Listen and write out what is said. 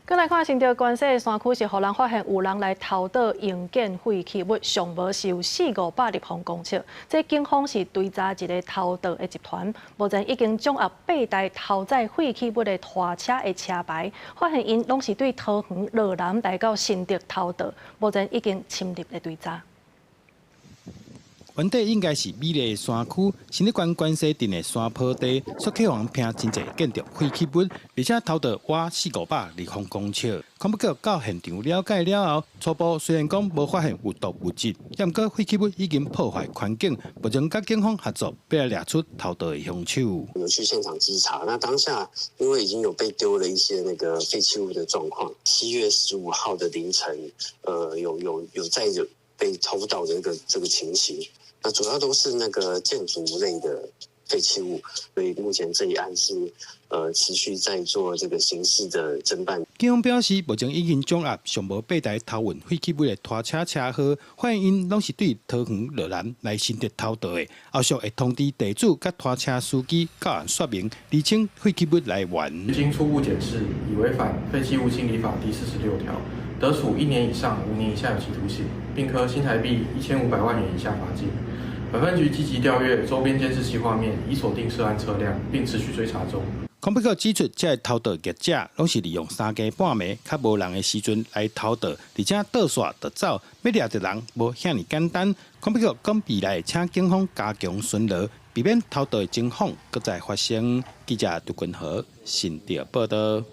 閣來看新竹關西的山區是予人發現有人來偷倒營建廢棄物，上無是有四五百立方公尺。這警方是追查一个偷盜的集團，目前已經掌握八台偷載廢棄物的拖車的車牌，發現𪜶攏是對桃園羅南來到新竹偷盜，目前已經深入咧追查。原底應該是美麗的山區，新竹縣關西鎮的山坡地，卻去予人拼真濟建築廢棄物，而且偷盜挖四五百立方公尺。空不過到現場了解了後，初步雖然講無發現有毒物質，毋過廢棄物已經破壞環境，目前佮警方合作，欲來掠出偷盜的兇手。有去現場稽查，那當下因為已經有被丟了一些那個廢棄物的狀況，7月15號的凌晨，有再有被偷盜的這個情形。那主要都是那個建築類的廢棄物，所以目前這一案是持續在做這個刑事的偵辦。警方表示，目前已經掌握上無八台偷運廢棄物的拖車車號，發現𪜶攏是對桃園羅南來新竹偷盜的。後續會通知地主佮拖車司機到案說明，釐清廢棄物來源。經初步檢視，已違反廢棄物清理法第46條，得處1年以上5年以下有期徒刑，並科新台幣1500萬元以下罰金。本分局積極調閱周邊監視器畫面，已鎖定涉案車輛，並持續追查中。空北局指出，這个偷盜業者攏是利用三更半暝較無人的時陣來偷盜，而且盜煞就走，欲掠著人無遐爾簡單。空北局講未來請警方加強巡邏，避免偷盜的情況閣再發生。記者杜君和新竹報道。